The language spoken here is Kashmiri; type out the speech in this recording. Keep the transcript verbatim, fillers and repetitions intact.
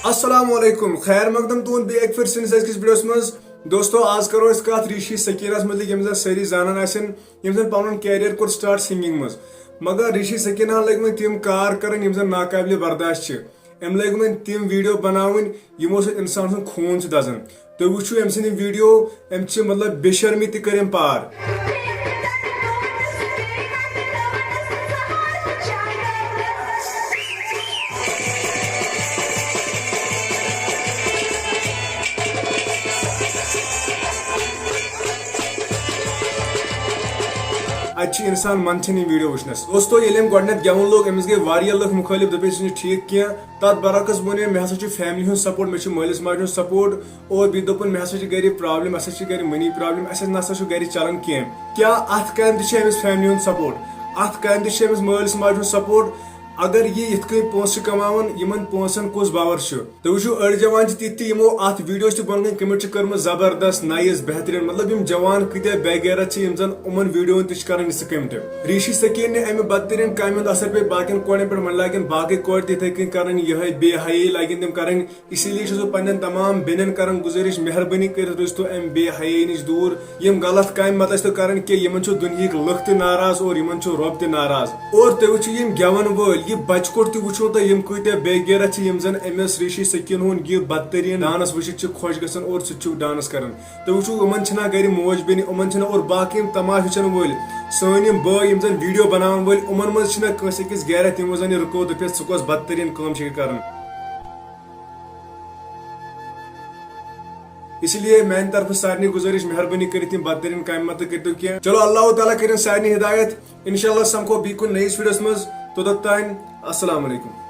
السلام علیکم، خیر مقدم تُہُنٛد بیٚیہِ اَکہِ پھِرِ سٲنِس أزکِس ویڈیوَس منٛز۔ دوستو، آز کرو أسۍ کَتھ ریٖشی سکیٖنَس مُتعلِق، ییٚمِس زَن سٲری زانان آسن، ییٚمۍ زَن پَنُن career کوٚر start singing منٛز۔ مگر ریٖشی سکیٖناہَن لٔگۍ وۄنۍ تِم کار کَرٕنۍ، یِم زَن ناقابلِ برداشت چھِ۔ أمۍ لٔگۍ وۄنۍ تِم ویڈیو بناوٕنۍ، یِمو سۭتۍ اِنسان سُنٛد خوٗن چھُ دَزان۔ تُہۍ وٕچھِو أمۍ سٕنٛدۍ یِم ویڈیو، أمۍ چھِ مطلب بے شرمی تہِ کٔر أمۍ پار۔ اَتہِ چھِ اِنسان منٛدچھان یِم ویڈیو وٕچھنَس۔ دوستو، ییٚلہِ أمۍ گۄڈٕنٮ۪تھ گٮ۪وُن لوگ، أمِس گٔے واریاہ لُکھ مُخٲلِف، دوٚپ أسۍ چھُنہٕ ٹھیٖک کینٛہہ۔ تَتھ برعکس ووٚن أمۍ، مےٚ ہسا چھُ فیملی ہُنٛد سپورٹ، مےٚ چھُ مٲلِس ماجہِ ہُنٛد سپورٹ، اور بیٚیہِ دوٚپُن، مےٚ ہسا چھِ گرِ پرابلم، اَسہِ ہسا چھِ گرِ مٔنی پرابلم، اَسہِ نہ سا چھُ گرِ چلان کینٛہہ۔ کیٛاہ اَتھ کامہِ تہِ چھِ أمِس فیملی ہُنٛد سپورٹ؟ اَتھ کامہِ تہِ چھِ أمِس مٲلِس ماجہِ ہُنٛد سپورٹ؟ اگر یہِ یِتھ کٔنۍ پونٛسہٕ چھِ کماوان، یِمن پونٛسن کُس باور چھُ؟ تُہۍ وٕچھِو، أڑۍ جوان چھِ تِتھۍ تہِ، یِمو اَتھ ویڈیوَس تہِ بۄنہٕ کَنہِ comment چھِ کٔرمٕژ زبردست، nice، بہتریٖن۔ مطلب، یِم جوان کۭتیٛاہ بے غیرت چھِ، یِم زَن یِمَن ویڈیوَن تہِ چھِ کَران یِژھٕ comment۔ ریٖشی سکیٖن نہِ اَمہِ بدتریٖن کامہِ ہُنٛد اثر پیٚیہِ باقیَن کورٮ۪ن پٮ۪ٹھ، وۄنۍ لاگن باقٕے کورِ تہِ یِتھَے کٔنۍ کَرٕنۍ یِہوٚے، بے حیٲیی لاگن تِم کَرٕنۍ۔ اسی لیے چھُس بہٕ پنٛنٮ۪ن تمام بیٚنٮ۪ن کَران گُزٲرِش، مہربٲنی کٔرِتھ روٗزتو اَمہِ بے حیٲیی نِش دوٗر۔ یِم غلط کامہِ مت ٲسۍ تو کران کینٛہہ، یِمن چھُ دُنہِکۍ لُکھ تہِ ناراض اور یِمن چھُ رۄب تہِ ناراض۔ اور تُہۍ وٕچھِو یِم گٮ۪ون وٲلۍ، یہِ بچہٕ کوٚٹ تہِ وٕچھو تۄہہِ، یِم کۭتیٛاہ بے غیرت چھِ، یِم زن أمِس ریٖشی سکیٖن ہُنٛد یہِ بدتریٖن ڈانس وٕچھِتھ چھِ خۄش گژھان اور سُہ تہِ چھُ ڈانس کران۔ تُہۍ وٕچھِو، یِمن چھِنہ گرِ موج بیٚنہِ، یِمن چھِنہ، اور باقٕے یِم تماشہٕ وٕچھن وٲلۍ، سٲنۍ یِم بٲے یِم زن ویڈیو بناون وٲلۍ، یِمن منٛز چھِنہ کٲنٛسہِ أکِس غیرت، یِمو زن یہِ رُکٲو، دٔپِتھ ژٕ کۄس بدتریٖن کٲم چھِ کران۔ اسی لیے میانہِ طرفہٕ سارنٕے گُزٲرِش، مہربٲنی کٔرِتھ یِم بدتریٖن کامہِ مت کٔرِو کینٛہہ۔ چلو، اللہ تعالیٰ کٔرِن سارنٕے ہدایت۔ انشاءاللہ سمکھو بیٚیہِ کُنہِ نٔیِس ویڈیوَس منٛز۔ توٚتتھ تام السلام علیکم۔